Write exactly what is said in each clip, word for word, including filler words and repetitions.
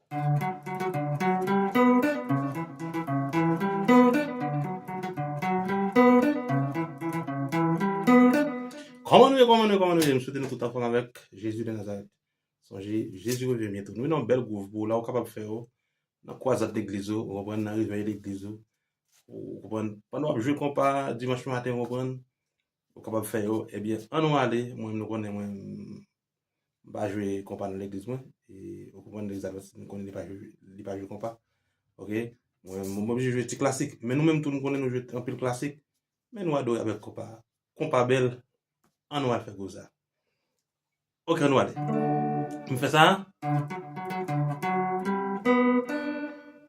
Kòman nou ye, kòman nou ye, kòman nou ye? M swete nou tout anfòm avèk Jezi de Nazarèt. Sonje, Jezi revyen byento. Nou nan yon bèl gwouv pou ou la, ou kapab fè yo nan kwazad legliz ou, ou konprann, nan revèy legliz ou. Ou konprann, pandan w ap jwe konpa dimanch maten, ou konprann, ou kapab fè yo. Ebyen, ann nou ale, mwen, nou konnen mwen, m pa jwe konpa nan legliz mwen. E, ou konprann, legliz Adventist, nou konnen li pa jwe, li pa jwe konpa. Oke? Mwen, mwen, mwen oblije jwe ti klasik. Men nou menm tou, nou konnen nou jwe anpil klasik. Men nou adore avèk konpa. Konpa bèl. Ann nou al fè gwo sa. Oke, ann nou ale. M fè sa.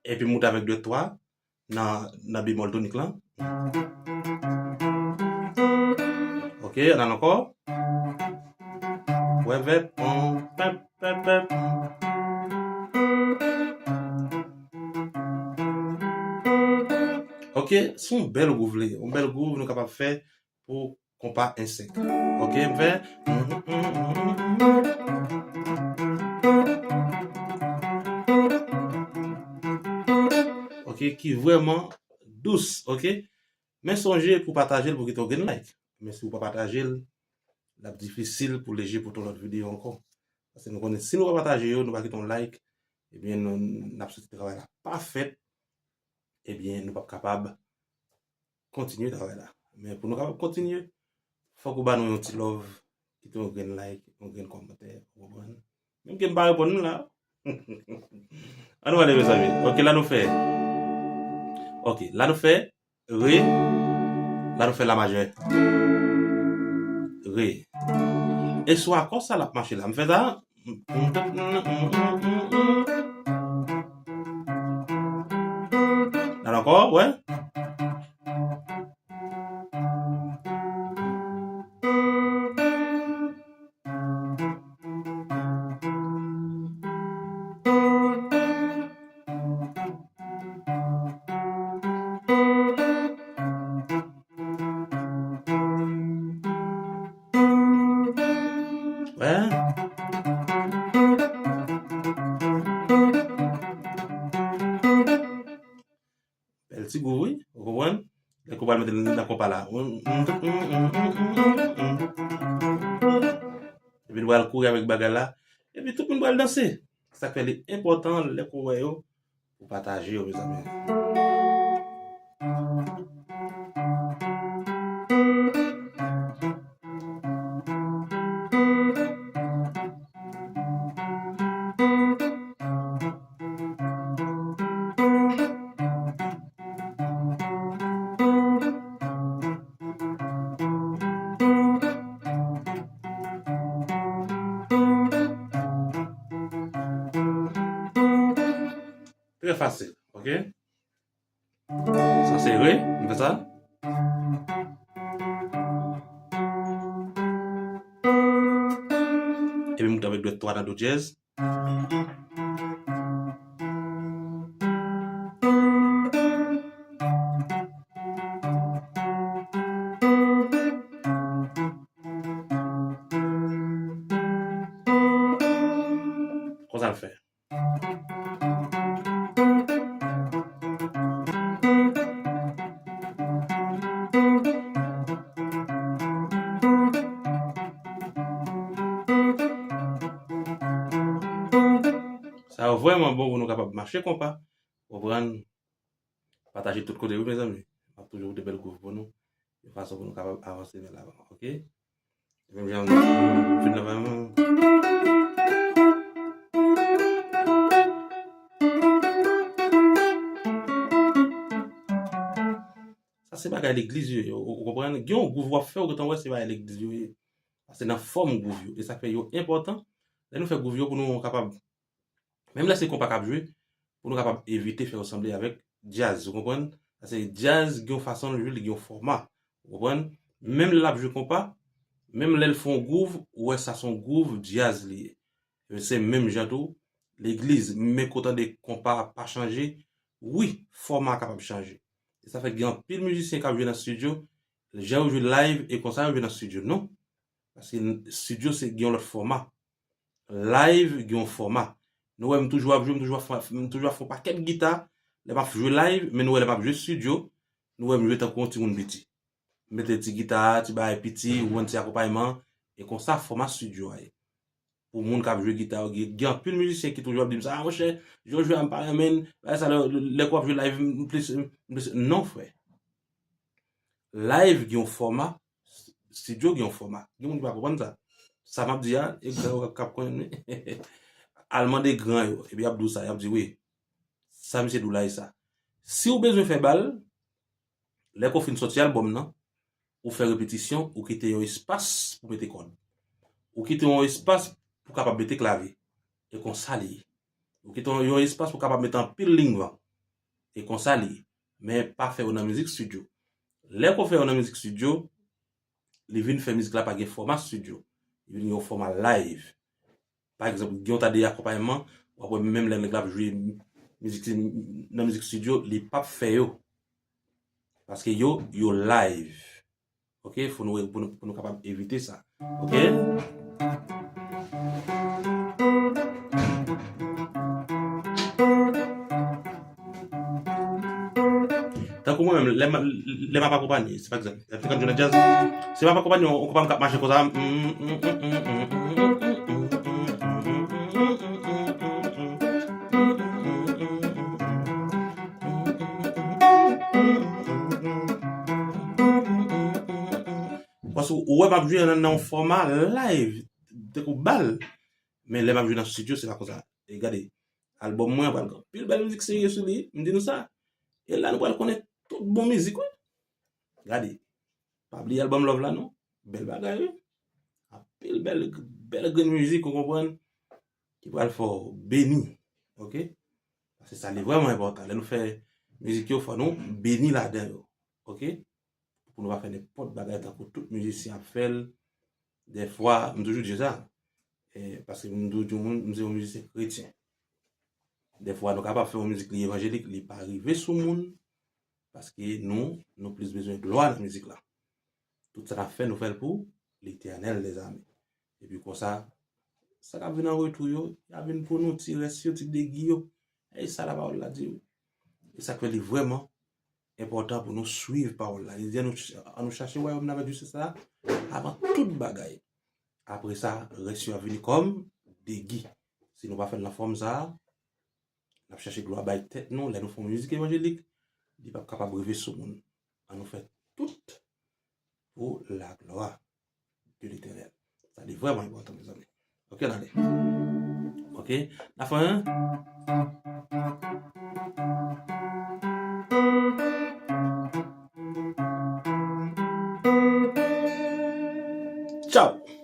Epi m moute avèk dwèt twa nan, nan bemòl tonik lan. Oke, ann al ankò. Wè vèb, pon, pèp, pèp, pèp. Oke, se yon bèl gwouv li ye. Yon bèl gwouv nou kapab fè pou konpa en senk. Oke, m fè. Oke, ki vrèman dous, oke? Men sonje pou pataje l, pou kite yon grenn like. Men si w pa pataje l, l ap difisil pou l eje pou yon lòt videyo ankò. Paske nou konnen si nou pa pataje yo, nou pa kite yon like, ebyen nou, n ap santi travay la pa fèt, ebyen nou p ap kapab kontinye travay la. Men pou nou kapab kontinye, fòk ou ba nou yon ti love, kite yon grenn like, yon grenn kòmantè, ou konprann? Menm ke m pa reponn nou la. Ann nou ale, mezanmi. Oke, la nou fè. Oke, la nou fè re. La nou fè la majè. Re. E sou akò sa l ap mache la. M fè sa. La ankò, wè. Wè. Bèl ti gwouv, wi. Ou konprann? Lè ke w pral mete l nan konpa la. Epi nou pral kouri avèk bagay la. Epi tout moun pral danse. Sa k fè li enpòtan lè ke w wè yo, pou pataje yo, mezanmi. Trè fasil, oke? Sa se re, m fè sa. Epi m moute avèk dwèt twa nan do dyèz. Konsa l fè. Sa yo vrèman bon pou nou kapab mache konpa, konprann, pataje tout kote, wi, mezanmi. M ap toujou pote bèl gwouv pou nou, yon fason pou nou kapab avanse vè lavan, oke? Menm jan m fin nan fè m. Sa se bagay legliz yo ye, ou, ou konprann? Gen yon gwouv w ap fè, ou gentan wè se bagay legliz yo ye. Paske nan fòm gwouv yo. E sa k fè yo enpòtan. Lè nou fè gwouv yo pou nou kapab Menm lè se konpa k ap jwe, pou nou kapab evite fè yo sanble avèk djaz, ou konprann? Paske djaz gen yon fason l jwe, li gen yon fòma, ou konprann? Menm lè l ap jwe konpa, menm lè l fè yon gwouv, ou wè sa se yon gwouv djaz li ye. Se menm jan tou, legliz, men ke w tande konpa a pa chanje, wi, fòma a kapab chanje. E sa fè gen anpil mizisyen k ap jwe nan estidyo, jan yo jwe live, e konsa yo jwe nan estidyo, non. Paske estidyo se gen yon lòt fòma. Live gen yon fòma. Nou wè m toujou ap jwe, m toujou ap fè, m toujou ap fè yon pakèt gita, lè m ap jwe live, men nou wè lè m ap jwe studio, nou wè m jwe tankou yon timoun piti. M mete ti gita, ti bagay piti, ou konn ti akonpayman, e konsa fòma studio a ye. Pou moun k ap jwe gita yo, gen, gen anpil mizisyen ki toujou ap di m sa, "Ah, monchè, jan w jwe a, m pa renmen l, bagay sa, lè, lè w ap jwe live, m plis, m plis." Non, frè. Live gen yon fòma, studio gen yon fòma. Gen moun ki pa konprann sa. Sa m ap di a, e gran yo k ap konn li. Al mande gran yo, epi y ap di w sa, y ap di, "Wi, sa misye di w la, e sa." Si w bezwen fè bal, lè ke w fin sòti albòm nan, ou fè repetisyon, ou kite yon espas pou mete kòd. Ou kite yon espas pou kapab mete klavye. E konsa li ye. Ou kite yon, yon espas pou kapab mete anpil lign van. E konsa li ye. Men pa fè yo nan mizik studio. Lè ke w fè yo nan mizik studio, li vin fè mizik la pa gen fòma studio. Li vin gen yon fòma live. Pa egzanp, gen yon ta de akonpayman, w ap wè menm lè nèg la ap jwe mizik nan mizik studio, li p ap fè yo. Paske yo, yo live. Ok, fò nou, pou nou, pou nou kapab evite sa. Ok? Tankou mwen menm, lè m, lè m ap akonpanye, se pa egzanp, lè m te konn jwe nan djaz, si m ap akonpanye yon, yon konpa m k ap mache konsa, paske ou wè m ap jwe nan, nan yon fòma live, tankou bal, men lè m ap jwe nan studio, se pa konsa. E gade, albòm mwen an pral gen anpil bèl mizik serye sou li, m di nou sa. E la nou pral konnen tout bon mizik, wi. Gade, pa bliye albòm Love la non. Bèl bagay, wi. Anpil bèl, bèl grenn mizik, ou konprann, ki pral fè w beni. Ok? Paske sa li vrèman enpòtan. Lè nou fè mizik yo, fò nou beni ladan yo. Ok? Pou nou pa fè nenpòt bagay tankou tout mizisyen ap fè l. Dèfwa, m toujou di sa. E, paske m toujou di moun, m se yon mizisyen kretyen. Dèfwa, nou kapab fè yon mizik li evanjelik, li pa rive sou moun, paske nou, nou plis bezwen glwa nan mizik la. Tout sa n ap fè, nou fè l pou Letènèl, lèzami. Epi konsa, sa k ap vin an retou yo, y a vin pou nou, ti rès yo, ti degi yo. E sa lapawòl la di, wi. E sa k fè li vrèman enpòtan pou nou swiv pawòl la. Li di, ann nou, ann nou chache wayòm nan avèk jistis la avan tout bagay. Apre sa, rès yo ap vini kòm degi. Si nou pa fè l nan fòm sa a, n ap chache glwa bay tèt nou. Lè nou fè yon mizik evanjelik, li p ap kapab rive sou moun. Ann nou fè tout pour la gloire de l'Éternel. Sa li vrèman enpòtan, mezanmi. Ok, n ale. Ok, n a fè, hein? Tchao!